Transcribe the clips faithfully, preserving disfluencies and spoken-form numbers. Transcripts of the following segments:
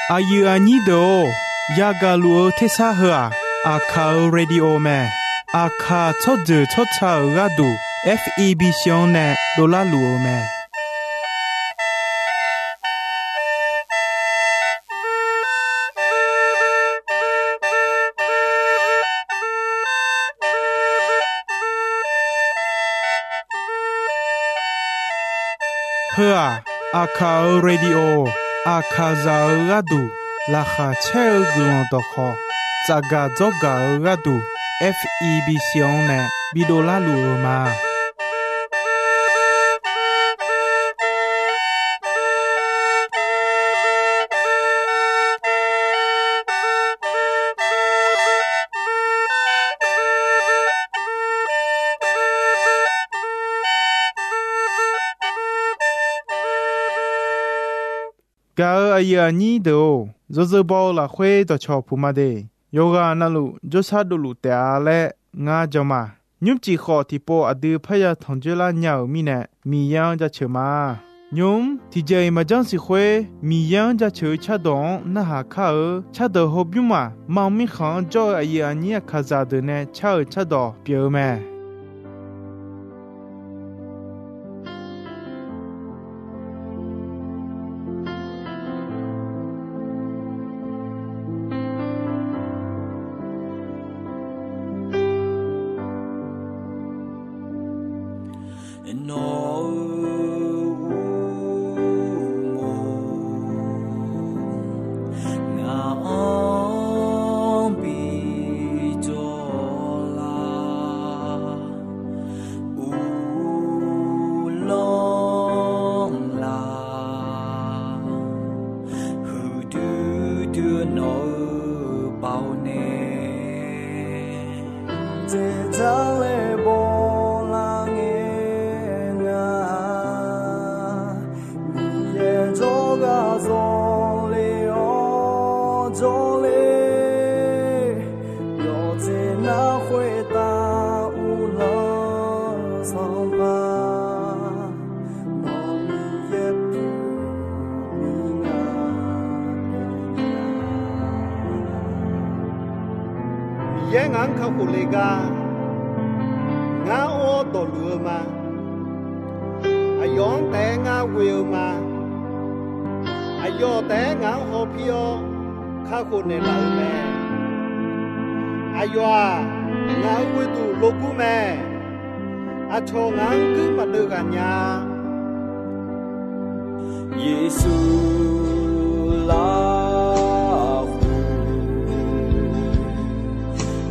Aqyuif aqnyir deuq-or, yagaq luf-eu tersar heu-aq, Aqkaq-euq radio mae. Aqkaq tsawrjeuq tsawrca-euq gharduq, F E B C-anr nae dovlar luf-eu mae. Heu-aq, Aqkaq-euq radio, Aqkaqzaq-euq gharduq laqkhaq caer-eu guiqlanq dawqkhawq tsafgaq dzawrgaq-eu gharduq, F E B C-anr nae bidov larluf-eu ma. Gaq-euq aqyuif aqnyir deuq-or, yawzeu baw-eu lafkhoer dawqcawq puq ma de. Yawqghaq navluf jawrshar dovluf taef-a laer ngar jan ma. Nymrcif khawf tiqpov aqdui parya tanqjoer lar nya-euq mirnae, Miqyaer-anr jaceuq ma. Nymq-mr tiqjeq-iq maqjanr siq khoer, Miqyaer-anr jaceuq-eu cardawq-anr narhaq kar-eu cardawq hawbymr-aq, mar mirkhanq-anr jawr-eu aqyuif aqnyir Aqkaqzaq deuq nae car-euq cardawq pyeuf-eu mae. Nawq-euq uqmov ngaq-anr bi jawrlar, uvlanr laf huiqdui dui nawq-euq baoq nae, dzeqdzaq laer bawlar ngae ngaq-aq, Miqyaer jawrgar zawqle-awr jawrle, yawqjeq nar khoertav uvlanr sanqpaq, nawq Miqyaer pyeuf-eu ngaq deuq nya. Miqyaer ngaq-anr kakhof le gar, ngar or-awr dawqluf-eu ma. Aqyawf-anr taef-aer ngar ghoe-eu ma. Aqyawf taef-aer ngaq-anr hawpir-awr kakhof naeqlaf-eu mae. Aqyawf-aq, ngaq-euq ghoeduq logur mae. Aqcawq ngaq-anr guir maqdeuv ghaq nya-a. Yeqsur lafkhoer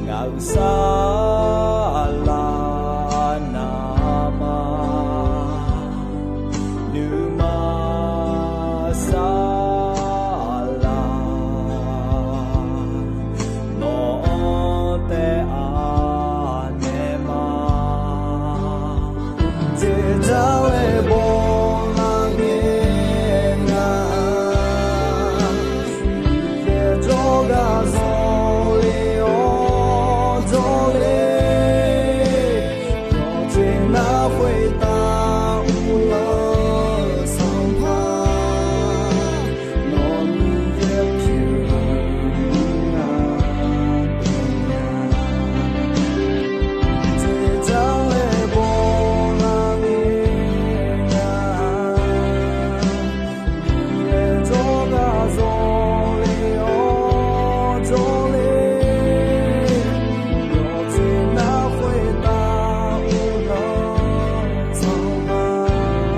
ngaq-euq saflar navma nuima saflar nawq-anr taef-a naeq ma. Dzeqdzaq laer bawlar ngae ngaq-aq, Miqyaer jawrgar zawqle-awr jawrle, yawqjeq nar khoertav uvlanr-eu sanqpaq, nawq Miqyaer pyeuf-eu ngaq deuq nya. Dzeqdzaq laer bawlar ngae ngaq-aq, Miqyaer jawrgar zawqle-awr jawrle, yawqjeq nar khoertav uvlanr-eu sanqpaq, nawq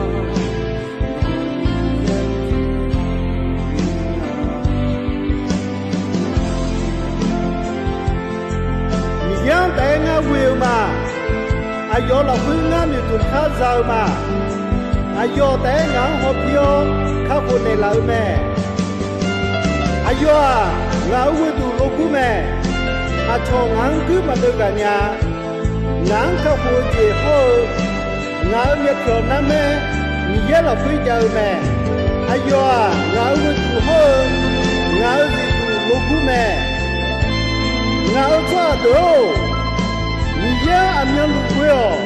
Miqyaer pyeuf-eu ngaq. Miqyaer-anr taef-aer ngar ghoe-eu ma. Aqyawf lafkhoer ngar noeqtmq khar za-eu ma. Aqyawf taef-aer ngaq-anr hawpir-awr kakhof naeqlaf-eu mae. Aqyawf-aq, ngaq-euq ghoeduq logur mae. Aqcawq ngaq-anr guir maqdeuv ghaq nya. Ngaq-anr kakhof-eu jeq hawr-eu, ngaq-euq myavpyawq narmaer Miqyaer lafkhoer jav-eu mae. Aqyawf-aq, ngaq-euq ghoeduq hawr-eu, ngaq-euq zifduq logur mae. Ngaq-euq tsawrhaq deuq-or, Miqyaer-anr aqmyanluf ghoe-awq.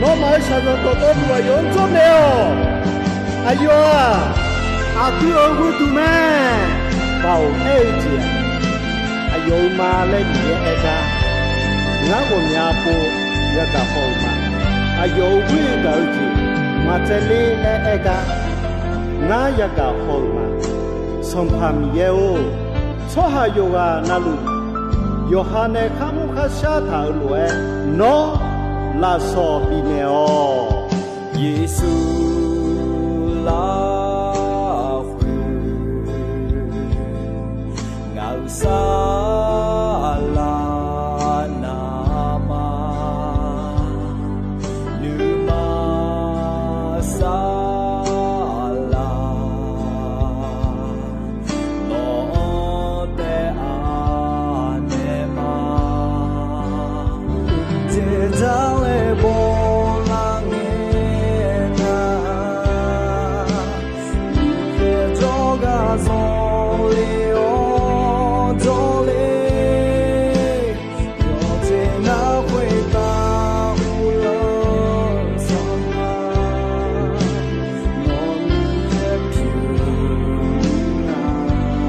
Nawmaf-euq shaqzanq dawqtawvluf aqyawf-anr jawrnaeq-awq. Aqyawf-aq, Aqdui-euq ghoeduq mae. Baoq aer-eu jeq-aq, aqyawf-euq ma laer Miqyaer aer gar. Ngar ghawqmya pov yagaq haw-euq ma. Aqyawf-euq ghoer gaq-eu jeq maqtsaevler laer aer gar. Ngar yagaq haw-euq ma. Sanqpaq Miqyaer-or, tsawrhaq yawqghaq navluf, yawqha nae kharmr kharshar taq-euq lof-aer, nawr lafsawq bifnaeq-awq. Yeqsur lafkhoer ngaq-euq saflar navma, nuima saflar nawq-anr taef-a naeq ma. Jeqzaq laer bawlar ngae nar, Miqyaer jawrgar zanqler-awr jawrler, yawqjeq nar khoertav uvlanr sanqpaq, nawq Miqyaer pyeuf nar dawqnya.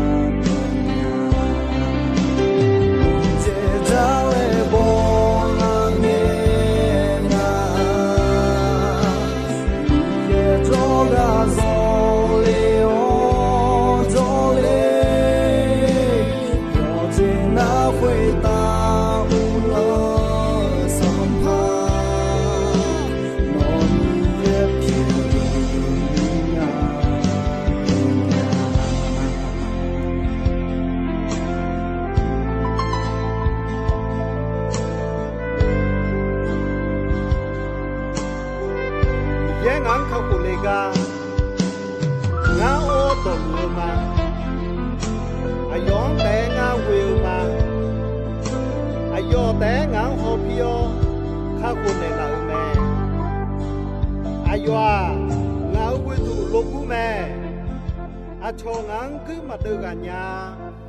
Jeqzaq laer bawlar ngae nar, Miqyaer jawrgar zanqler-awr jawrler, yawqjeq nar khoertav uvlanr sanqpaq, nawq Miqyaer pyeuf nar dawqnya. Miqyaer ngaq-anr kakhof le gar, ngar or dawqluf-eu ma. Aqyawf-anr taef-aer ngar ghoe-eu ma. Aqyawf taef-aer ngaq-anr hawpir-awr kakhof naeqlaf-euq mae. Aqyawf-aq, ngaq-euq ghoeduq logur mae. Aqcawq ngaq-anr guir maqdeuv ghaq nya.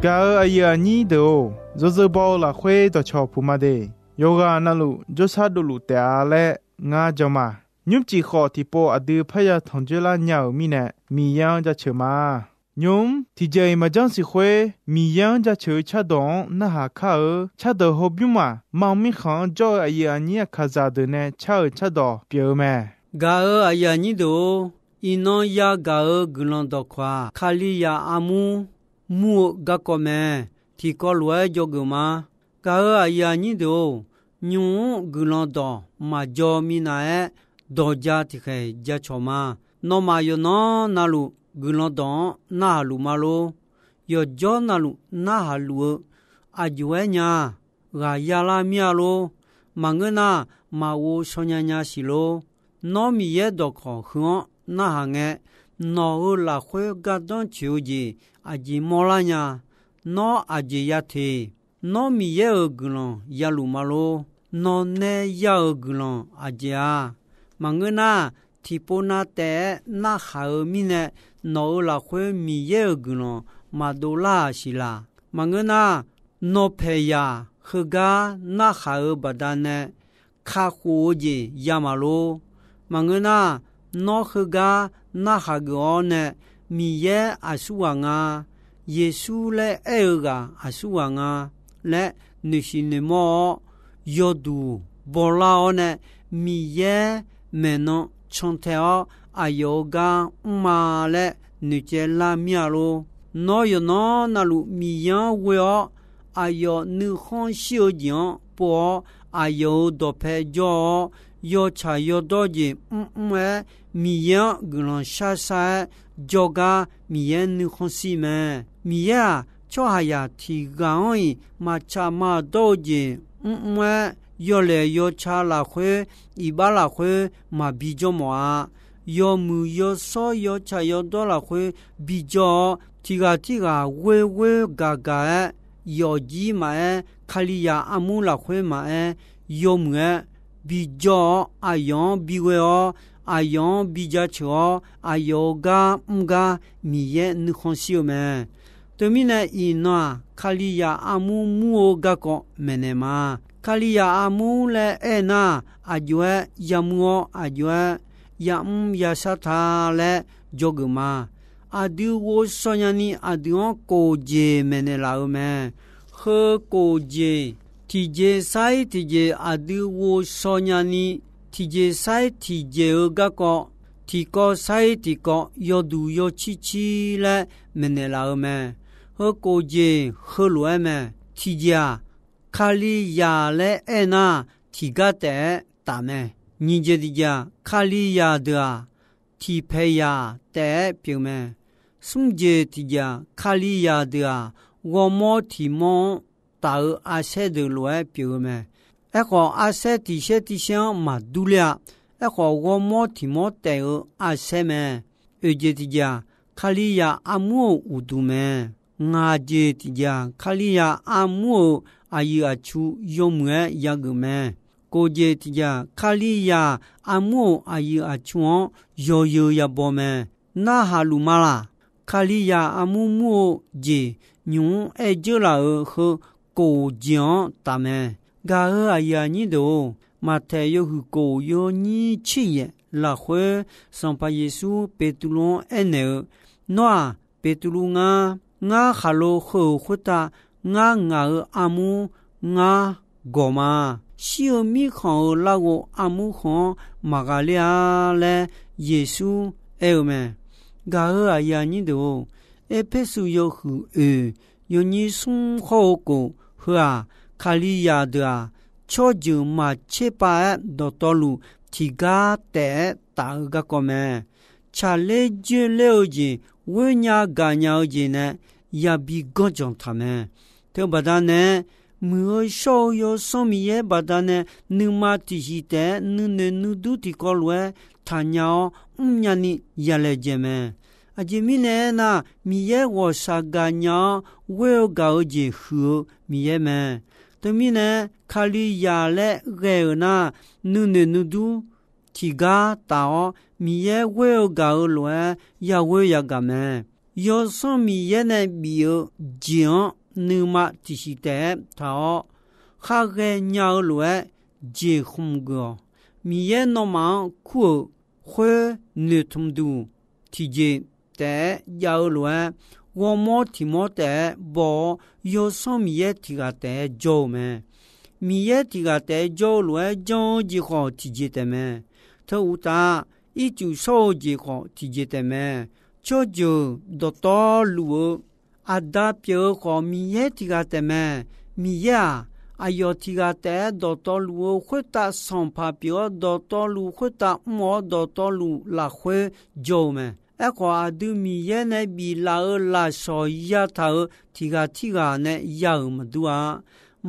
Gaq-euq aqyuif aqnyir deuq-or, yawzeu baw-eu lafkhoer dawqcawq puq ma de. Yawqghaq navluf jawrshar dovluf taef-a laer ngar jan ma. Nymrcif khawf tiqpov aqdui parya tanqjoer lar nya-euq mirnae, Miqyaer-anr jaceuq ma. Nymq-mr tiqjeq-iq maqjanr siq khoer, Miqyaer-anr jaceuq-eu cardawq-anr narhaq kar-eu cardawq hawbymr maq, mar mirkhanq-anr jawr-eu aqyuif aqnyir aqkaqzaq deuq nae car-euq cardawq pyeuf-eu mae. Gaq-euq aqyuif aqnyir deuq-or, iqnan yagaq-euq guiqlanq dawqkawq-aq, Kalizaq armur mur-eu garkawv mae. Tiqkawv lof-aer dzawgeuf ma. Gaq-euq aqyuif aqnyir deuq-or, nymq-mr guiqlanq dawq maqjaw minav-aer dawq ja tiqkhaeq jacawq ma. Nawmaf yawqnan navluf guiqlanq dawq-anr narhaq luf ma lor. Yawqjawr navluf narhaq luf-eu aqjox-aer nya. Ghaq yalar mir-a lor. Maqngeur nar, maqghov shaw nya nya siq lor. Nawr Miqyaer dawqkawq heu-anr narhaq ngae, nawq-euq lafkhoer gardanr coeq-eu jeq aqjeq mawrlar nya. Nawr aqjeq ya teq. Nawr Miqyaer-euq guiqlanq ya luf ma lor. Nawq nae ya-euq guiqlanq aqjeq-a. Maqngeur nar, tiqpov nav taef-aer narhaq-eu mirnae, nawq-euq lafkhoer Miqyaer-euq guiqlanq maqdov lar-aq siq laq. Maqngeur nar, nawq paeqzaq heugar narhaq-eu baqdanae kakhof-eu jeq ya maq lor. Maqngeur nar, nawr heugar narhaq geuf-awr nae, Miqyaer aqsurghaq nga, Yeqsur laer aer-eu ghaq aqsurghaq nga laer noeqsiq noeqmawr-awr, yawduq bawlar-awr nae, Miqyaer maeqnan cantae-awr aqyawf-euq gar mr ma laer noeqcaev lar mir-a lor. Nawr yawqnan navluf Miqyaer-anr ghoe-awr, aqyawf nuikhanr shir-eu jeq-anr pov-awr, aqyawf-euq dawqpae jawr-awr, yawtsaq yawdawr jeq mrmr-aer, Miqyaer-anr guiqlanq sharshar-aer jawrgar Miqyaer nuikhanr shir mae. Miqyaer-aq, tsawrhaqzaq tiq ghaq-anr-iq maqtsaq maqdawr-eu jeq mrmr-aer, yawlaeq yawca lafkhoer, iqbax lafkhoer maqbi jawr mawf-a. Yawmuiq yawshawr yawtsaq yawdawr lafkhoer bijawr-awr, tiq ghaq tirghaq ghoer ghoer gaq gaq-aer, yawfjir maqaer, Kalizaq armur lafkhoer maqaer, yawmuiq-aer bijawr-awr, aqyawf-anr bighoe-awr, aqyawf-anr bijaceuq-awr, aqyawf-euq gar mr gar Miqyaer nuikhanr shir-eu mae. Teumirnae iqnan-aq, Kalizaq armur mur-eu garkawv maeqnaeq ma. Kalizaq armur laer aernar, aqjox-aer yamur-awr, aqjox-aer yamr yashar ta laer dzawgeuf ma. aqdui ghovshaw nyani aqdui-anr kof jeq maeqnaeq laf-eu mae. Heu kof jeq tiqjeq sar-ir tiqjeq aqdui ghovshaw nyani, tiqjeq sar-ir tiqjeq-eu garkawv, tiqkawv sar-ir tiqkawv yawduq yawcir cir laer maeqnaeq laf-eu mae. Heu kof jeq heulof-aer mae. Tiqjeq-aq, Kalizaq laer aernar, tiqgar taef-aer taf mae. Nyiq jeq tiqjeq-aq, Kalizaq deuq-aq, tiqpaeq zaq taef-aer pyeuf mae. Smr jeq tiqjeq-aq, Kalizaq deuq-aq, ghawrmawr tiq mawr-anr taf-eu arsaer deuq lof-aer pyeuf-eu mae. Aerkhawf, arsaer tiq saer tiq saer-anr maqdur ler-a. Aerkhawf, ghawrmawr tiq mawr taef-eu arsaer mae. Oeq jeq tiqjeq-aq, Kalizaq armur-euq uqduq mae. Ngaq jeq tiqjeq-aq, Kalizaq armur-euq aqyuif aqtsu yawmuiq-aer yageuf mae. Kof jeq tiqjeq-aq, Kalizaq armur-euq aqyuif aqtsu-anr yawzeu yabaw mae. Narhaq luf ma laq? Kalizaq armur mur-eu jeq nymq-mr aer dzeur laf-euq heu kof jeq-anr taf mae. Gaq-euq aqyuif aqnyir deuq-or, Maqtaeq yawhuiq kof yawnyir tser yaef lafkhoer, Sanqpaq Yeqsur Beqtuvluv-anr aernaeq-eu, Nawr-aq Beqtuvluv ngar. Ngar khaqlo heu-euq khoertav ngar ngaq-euq armur ngar gawq ma. Shir-eu mirkhanq-euq larghov armur heu-anr maqghaq ler-a laer Yeqsur aer-eu mae. Gaq-euq aqyuif aqnyir deuq-or, Erpersu yawhuiq oeq yawnyir smr hawr-eu kof heu-aq, Kalizaq deuq-aq, tsawrjeuq maqtser pav-aer dawqtawvluf tiqgar taef-aer taf-eu garkawv mae. Tsaqler dzoerler-eu jeq, ghoer nya gaq nya-eu jeq nae yabi ganrjanq taq mae. Teubaqda nae, muiq-eu shawr-eu Yawsanr Miqyaer baqdanae nuima tiqsiq taef-aer nuinoeq nuidur tiqkawv lof-aer taqnya-awr mrnya ni yalaejae mae. Aqjeq mirnae aernar, Miqyaer ghawqshaq gaqnya-awr ghoer-eu gaq-eu jeq huiq-eu Miqyaer mae. Teumirnae, Kalizaq laer ghae-euq nar, nuinoeq nuidur tiqgar taf-awr Miqyaer ghoer-eu gaq-eu lof-aer yaghoer yagaq mae. Yawsanr Miqyaer nae bif-eu jeq-anr nuima tiqsiq taef-aer taq-awr, khar ghaenya-eu lof-aer jeqkhmq geuf-awq. Miqyaer nawmaf-anr kur-euq khoer noeqtmq duq tiqjeq taef-aer jav-eu lof-aer, ghawrmawr tiq mawr taef-aer baw-awr, Yawsanr Miqyaer tiq ghaq taef-aer jawr-eu mae. Miqyaer tiq ghaq taef-aer jawr-eu lof-aer jan-eu jeq khawf tiqjeq taef mae. Teu uqtaf, ircuf shawr-eu jeq khawf tiqjeq taef mae. Tsawrjeuq dawqtawvluf-eu Aqda pyeuf-eu khawf Miqyaer tiq ghaq taef mae. Miqyaer-aq, aqyawf tiq ghaq taef-aer dawqtawvluf-eu khoertav sanqpaq pyeuf-awr, dawqtawvluf khoertav mr-awr, dawqtawvluf lafkhoer jawr-eu mae. Aerkhawf, aqdui Miqyaer nae biflaf-euq lafsawq yataq-euq tiq ghaq tirghaq nae ya-euq maqdur-a.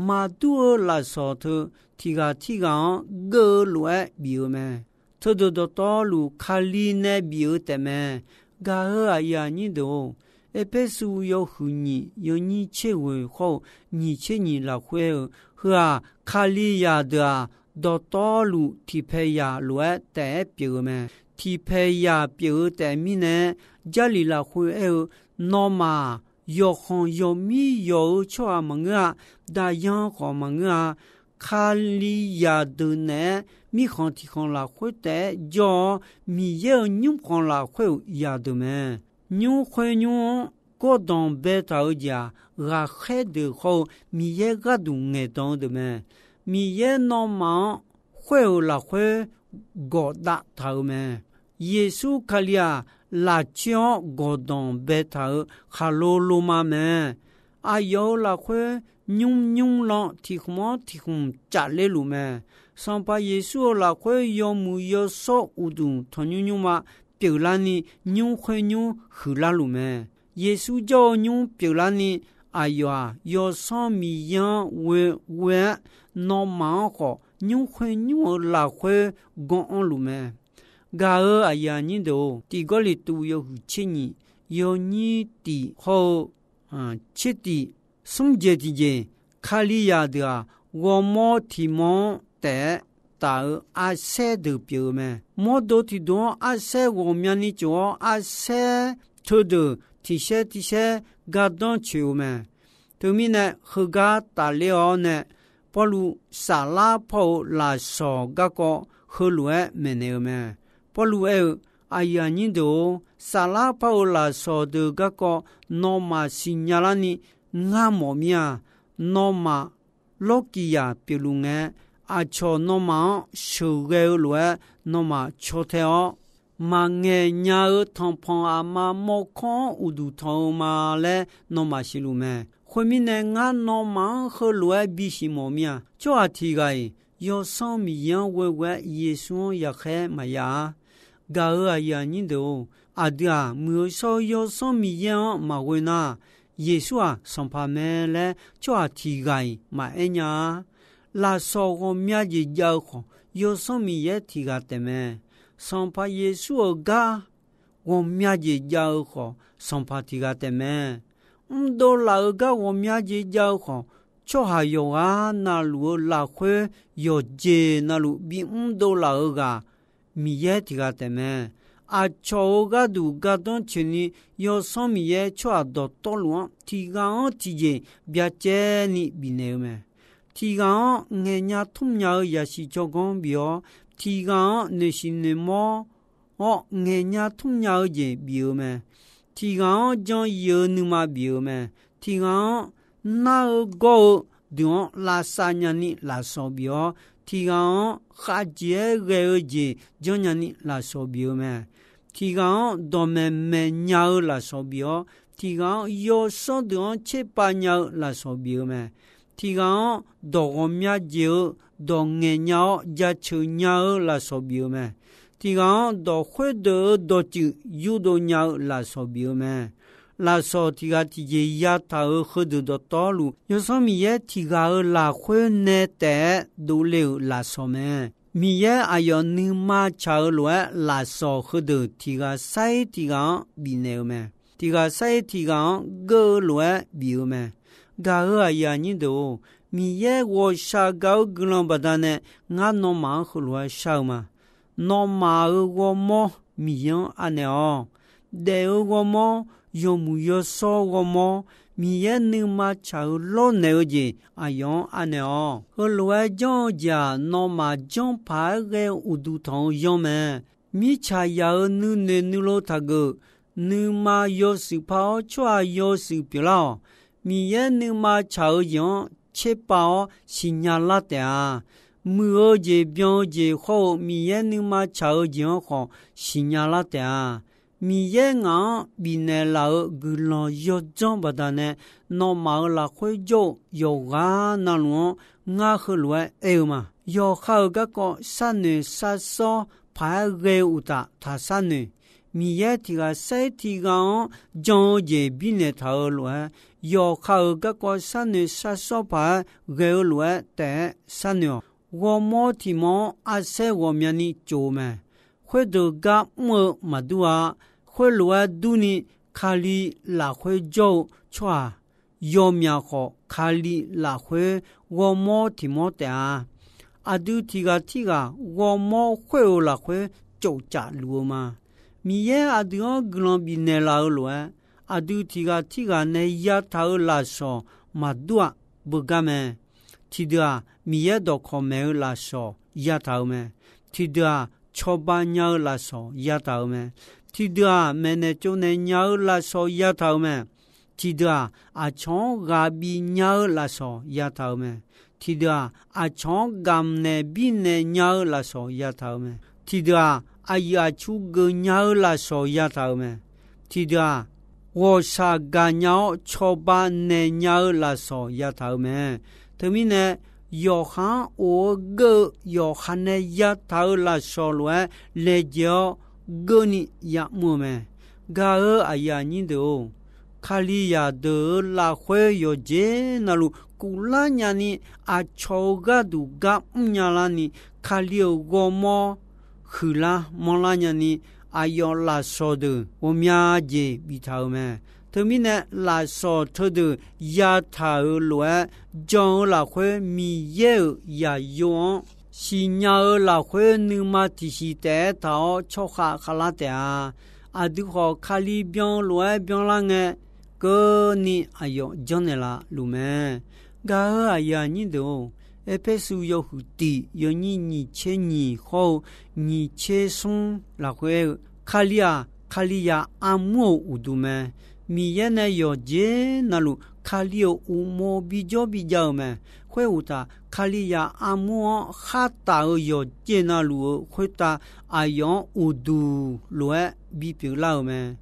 Maqdur-eu lafsawq teu tiq ghaq tirghaq-anr geuv-eu lof-aer bif-eu mae. Teudeuq dawqtawvluf Kali nae bif-eu taef mae. Gaq-euq aqyuif aqnyir deuq-or, Erpersu yawhuiq nyiq yawnyir tser ghoeq hawr-eu nyiq tser nyiq lafkhoer-eu heu-aq, Kalizaq deuq-aq, dawqtawvluf tiqpaeq zaq lof-aer taef-aer pyeuf-eu mae. Tiqpaeq zaq pyeuf-eu taef mirnae, Jarlif lafkhoer aer-eu, Nawmaf yawqkhanq yawqmir yawq-eu tsawrhaq maqngeur-a. Daqyan khawf maqngeur-a. Kalizaq deuq naeq-aer mirkhanq tiqkhanq lafkhoer taef-aer jawr-awr, Miqyaer-euq nymrkhanq lafkhoer-euq zaqdeuq mae. Nymr khoer nymr-anr gawrdanq baetaq-eu jeq-aq, ghaqkhaer deuq hawr-eu Miqyaer gharduq ngaeqdan-eu deuq mae. Miqyaer nawmaf-anr khoer-euq lafkhoer gawq dav taq-euq mae. Yeqsur Kali-aq, lafcoer-anr gawqdanq baetaq-euq khaqlo loma mae. Aqyawf-euq lafkhoer nymr nymr lan tiq khmq-anr tiq khmq cafler luf mae. Sanqpaq Yeqsur-euq lafkhoer yawmuiq yawshawr uqduq tanqnymr nymrma pyeuflarni, nymr khoer nymr huiqlar luf mae. Yeqsur jawr-eu nymr pyeuflarni, aqyawf-aq, Yawsanr Miqyaer-anr ghoe ghoe-aer, nawmaf-anr khawf nymr khoer nymr-euq lafkhoer ganr anr luf mae. Gaq-euq aqyuif aqnyir deuq-or, Tiq Gawrliqtu yawhuiq tser nyiq yawnyir tiq hawr-eu tser tiq, smr jeq tiqjeq, Kalizaq deuq-aq, ghawrmawr tiq mawr-anr taef-aer taf-eu arsaer deuq pyeuf-eu mae. Mawrdo tiqdeuq-anr arsaer ghawqmyani tsof-awr, arsaer teudeuq tiq saer tiq saer gardanr coeq-eu mae. Teumirnae, heugar tafler-awr nae, Pawrluv saflar paw-eu lafsawq garkawv heulof-aer maeqnaeq-eu mae. Pawrluv aer-eu, Aqyuif aqnyir deuq-or, saflar par-euq lafsawq deuq garkawv nawmaf siqnya larni ngar mawf mir-a. Nawmaf lawrkiq yaq pyeufluf ngae, aqcawq nawmaf-anr sheuqghae-eu lof-aer nawmaf caw tae-awr, maqngaeq nya-eu tanqpanq aqma mawrkawr-anr uqduq tanq-eu ma laer nawmaf siqluf mae. Khoermirnae, ngar nawmaf-anr heulof-aer bisiq mawf mir-a. Tsawrhaq tiq ghaq-iq Yawsanr Miqyaer-anr ghoeghoe-aer Yeqsur-anr yaqkhaer maqya-ar. Gaq-euq aqyuif aqnyir deuq-or, aqdui-aq, muiq-eu shawr-eu Yawsanr Miqyaer-anr maqghoe nar, Yeqsur-aq Sanqpaq mae laer tsawrhaq tiq ghaq-iq maqaer nya-ar. Lafsawq ghawqmya jeq jav-eu khawf, Yawsanr Miqyaer tiq ghaq taef mae. Sanqpaq Yeqsur-euq gar ghawqmya jeq jav-eu khawf, Sanqpaq tiq ghaq taef mae. Mrdov laf-euq gar ghawqmya jeq jav-eu khawf, tsawrhaq yawqghaq navluf-eu lafkhoer yawqjeq navluf bimr dov laf-eu ghaq Miqyaer tiq ghaq taef mae. Aqcawq-euq gharduq gardanr coeqni Yawsanr Miqyaer tsawrhaq dawqtawvluf-anr tiq ghaq-anr tiqjeq byacaevni bifnaeq-eu mae. Tiq ghaq-anr ngaeqnya tmrnya-eu yasiq jawrganr bif-awr, tiq ghaq-anr noeqsiq noeqmawr-awr ngaeqnya tmrnya-eu jeq bif-eu mae. Tiq ghaq-anr jan yif-eu nuima bif-eu mae. Tiq ghaq-anr nar-eu gawr-eu deuq-anr lavsav nyani lafsawq bif-awr, tiq ghaq-anr khavjeq-aer ghae-eu jeq janrnya ni lafsawq bif-eu mae. Tiq ghaq-anr dawqmaeq maeq nya-eu lafsawq bif-awr, tiq ghaq-anr yawsanr deuq-anr tserpav nya-eu lafsawq bif-eu mae. Tiq ghaq-anr dawq ghawqmya jeq-eu dawq ngaeqnya-awr jaceuq nya-eu lafsawq bif-eu mae. Tiq ghaq-anr dawq khoerdeuq-eu dawqtsuif yurdov nya-eu lafsawq bif-eu mae. Lafsawq tiq ghaq tiqjeq yataq-euq heudeuq dawqtawvluf, Yawsanr Miqyaer tiq ghaq-euq lafkhoer nae taef-aer dovle-euq lafsawq mae. Miqyaer aqyawf nuima tsaq-eu lof-aer lafsawq heudeuq tiq ghaq sair tiq ghaq-anr bifnaeq-eu mae. Tiq ghaq sair tiq ghaq-anr geur-eu lof-aer bif-eu mae. Gaq-euq aqyuif aqnyir deuq-or, Miqyaer ghawqshaq gaq-eu guiqlanq baqdanae ngar nawmaf-anr heulof-aer shar-eu ma. Nawmaf-euq ghawrmawr Miqyaer-anr anaeq-awq. Daef-eu ghawrmawr, yawmuiq yawshawr ghawrmawr, Miqyaer nuima tsaq-eu lawrnaeq-eu jeq aqyawf-anr anaeq-awq. Heulof-aer janr-eu jeq-aq, nawmaf janr paq-aer ghae-eu uqduq tanq-eu yanr mae. Mirtsaq yaq-euq nuinoeq nuilov taqgeuf. Nuima yawshuif par-awr tsawrhaq yawshuif pyeuflar-awq. Miqyaer nuima tsaq-eu jeq-anr tserpav-awr siqnya lar taef-a. Muiq-eu jeq byan-eu jeq hawr-eu Miqyaer nuima tsaq-eu jeq-anr khawf siqnya lar taef-a. Miqyaer ngaq-anr bifnaeq laf-euq guiqlanq yawdzanr baqdanae, nawmaf-euq lafkhoer jawr-eu yawqghaq navluf-anr ngar heulof-aer aer-eu ma. Yawqha-euq garkawv sharnoeq sharsawr paq-aer ghae-eu uqtaf taq sharnoeq. Miqyaer tiq ghaq sair tiq ghaq-anr jan-eu jeq birnaeq taq-eu lof-aer, yawqha-euq garkawv sharnoeq sharsawr paq-aer ghae-eu lof-aer taef-aer sharnoeq-awq. Ghawrmawr tiq mawr-anr arsaer ghawqmyani tsof-eu mae. Khoerdeuq gar mr-eu maqdur-a. Khoerlof-aer durni, Kali lafkhoer jawr-eu tsawrhaq yawmyaq khawf, Kali lafkhoer ghawrmawr tiq mawr taef-a. Aqdui tiq ghaq tirghaq ghawrmawr khoer-euq lafkhoer tsofcaf luf-eu ma. Miqyaer aqdui-anr guiqlanq bifnaeq laf-eu lof-aer, aqdui tiq ghaq tirghaq nae yataq-euq lafsawq maqdur-aq, beugar mae. Tiqdeuq-aq, Miqyaer dawqkawq maeq-eu lafsawq yataq-eu mae. Tiqdeuq-aq, cawba nya-eu lafsawq yataq-eu mae. Tiqdeuq-aq, maeqnaeq tsovnaeq nya-eu lafsawq yataq-eu mae. Tiqdeuq-aq, aqcawq-anr ghaq bif nya-eu lafsawq yataq-eu mae. Tiqdeuq-aq, aqcawq-anr gamq naeq birnaeq nya-eu lafsawq yataq-eu mae. Tiqdeuq-aq, aqyuif aqtsu geuf nya-eu lafsawq yataq-eu mae. Tiqdeuq-aq, ghawqshaq gaqnya-awr cawba naeq nya-eu lafsawq yataq-eu mae. Teumirnae, yawqha-anr of-eu geur-eu yawqha nae yataq-euq lafsawq lof-aer laejae-awr geurni ya'mr-eu mae. Gaq-euq aqyuif aqnyir deuq-or, Kalizaq deuq-euq lafkhoer yawqjeq navluf kuvlar nyani, aqcawq-euq gharduq gar mrnya larni, Kali-euq ghawrmawr huiqlar manrlar nyani, aqyawf lafsawq deuq ghawqmya jeq biftaq-euq mae. Teumirnae, lafsawq teudeuq yataq-euq lof-aer jan-eu lafkhoer Miqyaer-euq yaqyo-anr siqnya-eu lafkhoer nuima tiqsiq taef-aer taq-awr tsawrkhav khavlar taef-a. Aqdui khawf Kali byan-eu lof-aer byanlar ngae, keuvni aqyawf janrnaeq laf luf mae. Gaq-euq aqyuif aqnyir deuq-or, Erpersu yawhuiq tiq yawnyir nyiq tser nyiq hawr-eu nyiq tser smr lafkhoer aer-eu, Kali-aq, Kalizaq armur-euq uqduq mae. Miqyaer nae yawqjeq navluf Kali-euq uqmov bijawr bijav-euq mae. Khoeruqtaf, Kalizaq armur-anr khartaf-euq yawqjeq navluf-euq khoertav aqyawf-anr uqduq lof-aer bipyeuf lar-euq mae.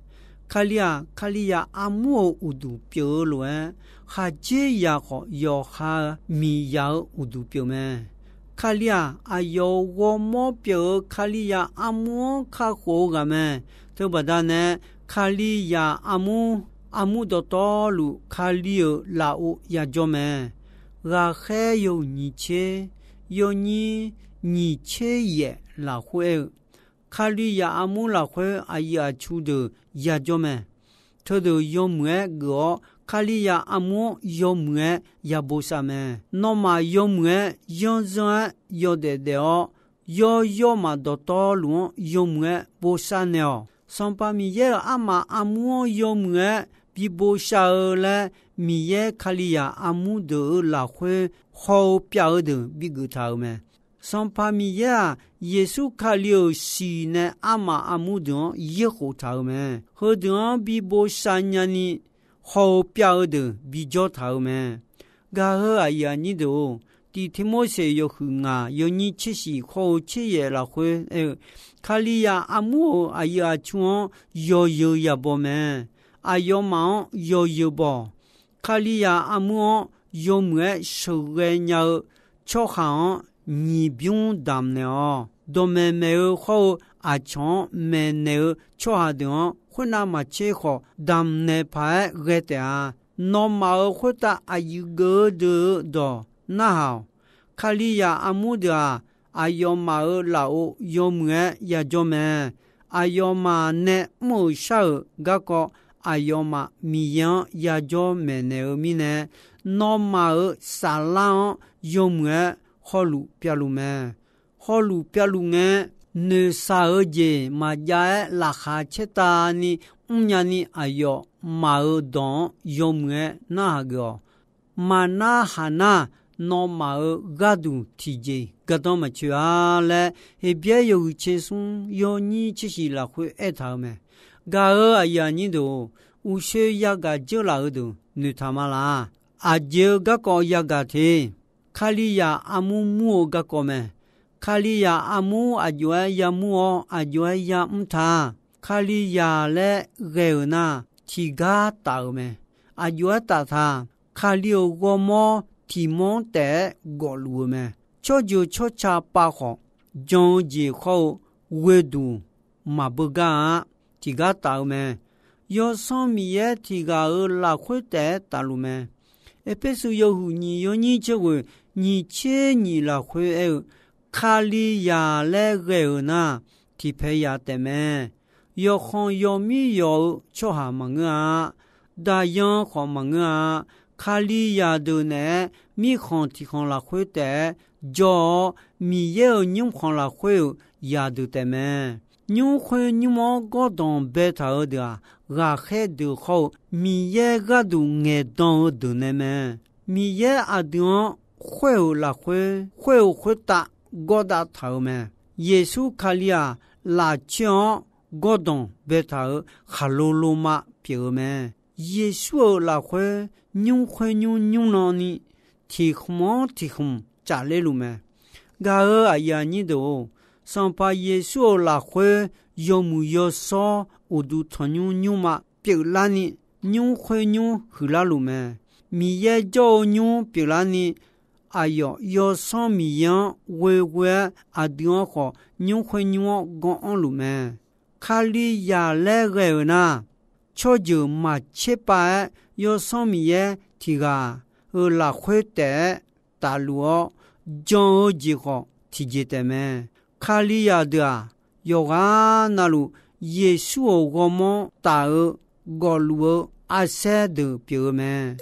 Kali-aq, Kalizaq armur-euq uqduq pyeuf-eu lof-aer, khaqdzerzaq khawf yawqha miqzaq-eu uqduq pyeuf mae. Kali-aq, aqyawf-euq ghawrmawr pyeuf-eu Kalizaq armur-anr kakhof-eu ghaq mae. Teubaqda nae, Kalizaq armur, armur dawqtawvluf Kali-euq lafov yajawr mae. Ghaqkhaer yawhuiq nyiq tser, yawnyir nyiq tser yaef lafkhoer aer-eu, Kalizaq armur lafkhoer aqyuif aqtsu deuq yajawr mae. Teudeuq yawmuiq-aer geuf-awr, Kalizaq armur-anr yawmuiq-aer yabosav mae. Nawmaf yawmuiq-aer yanrzanr-aer yawdaef daef-awr, yawr yawrmaf dawqtawvluf-anr yawmuiq-aer bosav naeq-awq. Sanqpaq Miqyaer-euq armaf armur-anr yawmuiq-aer bibosav-eu laer, Miqyaer Kalizaq armur deuq-euq lafkhoer haw-eu pyav-eu deuq bigeuf taq-euq mae. Sanqpaq Miqyaer-aq, Yeqsur Kali-euq siq nae armaf armur deuq-anr yaerkhof taq-euq mae. Heudeuq-anr bibosav nyani haw-eu pyav-eu deuq bijawr taq-euq mae. Gaq-eu aqyuif aqnyir deuq-or, Tiq Tirmorseq yawhuiq ngaq yawnyir tser shiq khawr-eu tser yaef lafkhoer aer-eu, Kalizaq armur-euq aqyuif aqtsu-anr yawzeu yabaw mae. Aqyawfmaf-anr yawzeu baw-awq. Kalizaq armur-anr yawmuiq-aer sheuqghae nya-eu tsawrhaq-anr nyiq bymr damq naeq-awq. Dawqmaeq maeq-eu khawr-eu aqcawq-anr maeqnaeq-eu tsawrhaq deuq-anr khoernav maqtser khawf, damq naeq paq-aer ghae taef-a. Nawmaf-euq khoertav aqyuif geuf-eu deuq-euq dawq narhaq-awq. Kalizaq armur deuq-aq, aqyawfmaf-euq lafov yawmuiq-aer yajawr mae. Aqyawfmaf nae mr-euq shar-euq garkawv, aqyawfmaf Miqyaer-anr yajawr maeqnaeq-eu mirnae, nawmaf-euq saflar-anr yawmuiq-aer hawluf pyavluf mae. Hawluf pyavluf ngae, noeqshaq-eu jeq maqjav-aer laqkhaq caertavni mrnya ni aqyawfmaf-euq dawq-anr yawmuiq-aer narhaq geuf-awq. Maqnar haq nar, nawmaf-euq gharduq tiqjeq gardanr maqtsoeq-a laer, Heqbyaer yawhuiq tser smr yawnyir tser shiq lafkhoer aertaq-eu mae. Gaq-eu aqyuif aqnyir deuq-or, uqshoe yagaq dzeurlaf-eu deuq noeqtaq ma laq. Aqjeq-eu garkawv yagaq te. Kalizaq armur mur-eu garkawv mae. Kalizaq armur aqjox-aer yamur-awr aqjox-aer yamr ta. Kalizaq laer ghae-euq nar, tiqgar taf-euq mae. Aqjox-aer taf ta. Kali-euq ghawrmawr tiq mawr taef-aer gawfluf-eu mae. Tsawrjeuq tsawrca pav khawf, jan-eu jeq khawr-eu ghoeduq maqbeugar-a. Tiqgar taf-eu mae. Yawsanr Miqyaer tiq ghaq-euq lafkhoer taef-aer tafluf mae. Erpersu yawhuiq nyiq yawnyir tser ghoeq nyiq tser nyiq lafkhoer aer-eu, Kalizaq laer ghae-euq nar, tiqpaeq yaf taef mae. Yawqkhanq yawmir yawq-eu tsawrhaq maqngeur-a. Daqyan khawf maqngeur-a. Kalizaq deuq naeq-aer mirkhanq tiqkhanq lafkhoer taef-aer jawr-awr, Miqyaer-euq nymrkhanq lafkhoer-euq zaqdeuq taef mae. Nymr khoer nymr-anr gawrdanq baetaq-eu deuq-aq, ghaqkhaer deuq khawr-eu Miqyaer gharduq ngaeqdan-eu deuq nae mae. Miqyaer aqdui-anr khoer-euq lafkhoer, khoer-euq khoertav gawrdav taq-euq mae. Yeqsur Kali-aq, lafcoer-anr gawrdanq baetaq-euq khaqlo loma pyeuf-eu mae. Yeqsur-euq lafkhoer nymr khoer nymr nymr nan ni tiq khmq-anr tiq khmq tsafler luf mae. Gaq-eu aqyuif aqnyir deuq-or, Sanqpaq Yeqsur-euq lafkhoer yawmuiq yawshawr uqduq tanqnymr nymrma pyeuflarni, nymr khoer nymr huiqlar luf mae. Miqyaer jawr-eu nymr pyeuflarni, aqyawf Yawsanr Miqyaer-anr ghoeghoe-aer aqdui-anr khawf nymr khoer nymr-anr ganr anrluf mae. Kalizaq laer ghae-euq nar, tsawrjeuq maqtser pav-aer Yawsanr Miqyaer tiq ghaq-euq lafkhoer taef-aer tafluf-awr, jan-eu jeq khawf tiqjeq taef mae. Kalizaq deuq-aq, yawqghaq navluf Yeqsur-euq ghawrmawr taf-eu gawfluf-eu arsaer deuq pyeuf-eu mae.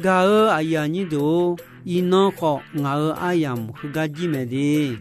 Gaq-eu aqyuif aqnyir deuq-or, iqnan khawf ngaq-euq aryamq heugar jir mae de.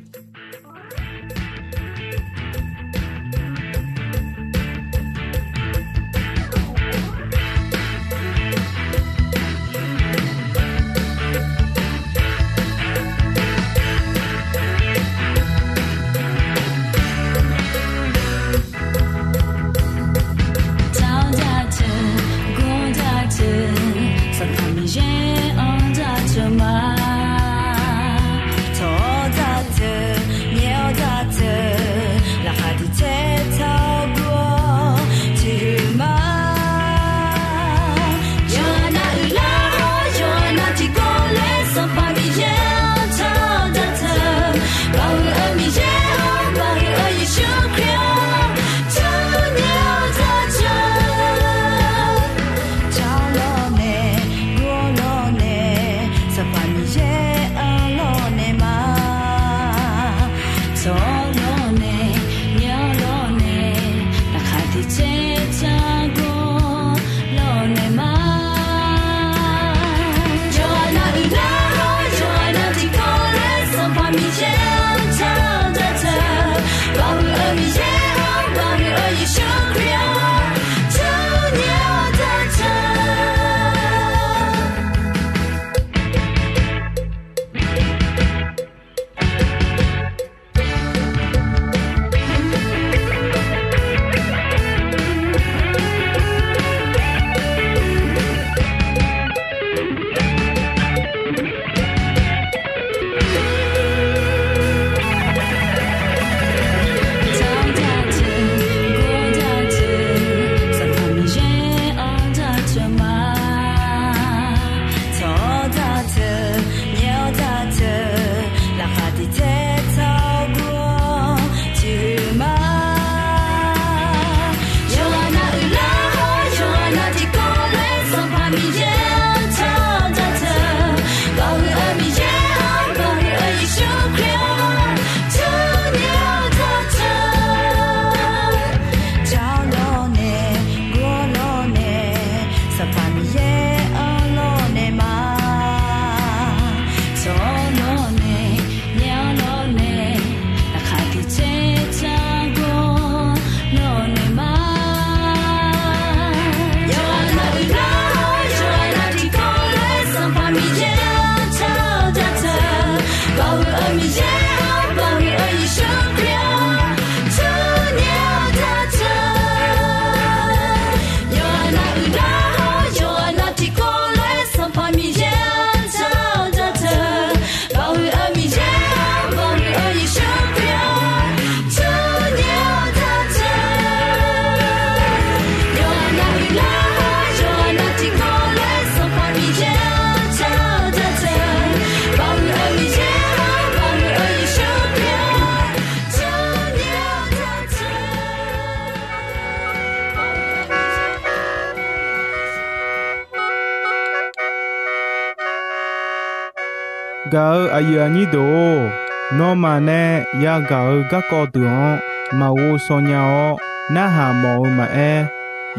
Gaq-euq aqyuif aqnyir deuq-or, nawmaf nae yagaq-euq garkawv deuq-anr maqghov shaw nya-awr, narhaq mawf-eu maqaer,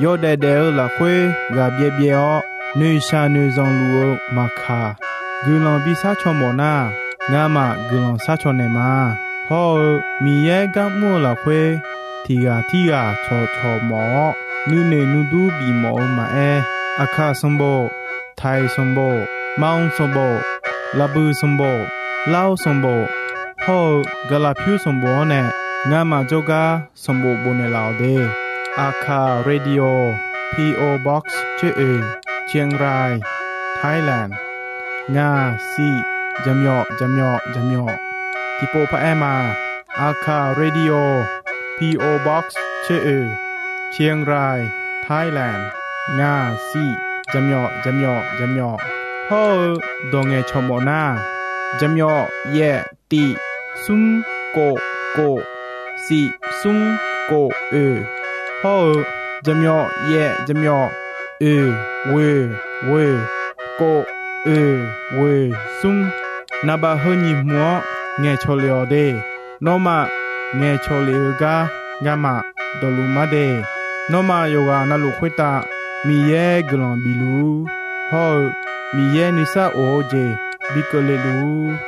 yawdaef daef-eu lafkhoer ghaq byaev byaev-awr, noeqshaq noeqzanq luf-eu maqkaq, guiqlanq bishar caw mawf nar, ngamaf guiqlanq shar caw naeq ma. Hawr-eu Miqyaer gar mr-eu lafkhoer, tiq ghaq tirghaq cawqcawq mawf-awr, nuinoeq nuidur bif mawf-eu maqaer, Aqkaq sanqbof, Taiq sanqbof, Manq sanqbof, Laqbui sanqbof, Lar sanqbof, hawr-eu Gaqlaqpyur sanqbof-anr nae, ngamaf jawrgar sanqbof bofnaeq laf-awq de. Aqkaq Radio, P O Box tser oeq, Chiang Rai, Thailand, ngaq siq jaqmyawf jaqmyawf jaqmyawf. Tiqpov paraer ma. Aqkaq Radio, P O Box tser oeq, Chiang Rai, Thailand, ngaq siq jaqmyawf jaqmyawf jaqmyawf. Hawr-eu dawq ngaeqcawq mawf nar, jaqmyawf yaef tiq smr kof kof siq smr kof oeq, hawr-eu jaqmyawf yaef jaqmyawf oeq ghoeq ghoeq kof oeq ghoeq smr, naqbaf heu nyiq hmq-anr ngaeqcawq lef-awq de. Nawmaf ngaeqcawq lef-eu gar ngamaf dawqluf mar de. Nawmaf yawqghaq navluf khoertav Miqyaer guiqlanq bifluf-ur. Hawr-eu Miqyaer nuisar of-eu jeq bi keuvle luf-ur.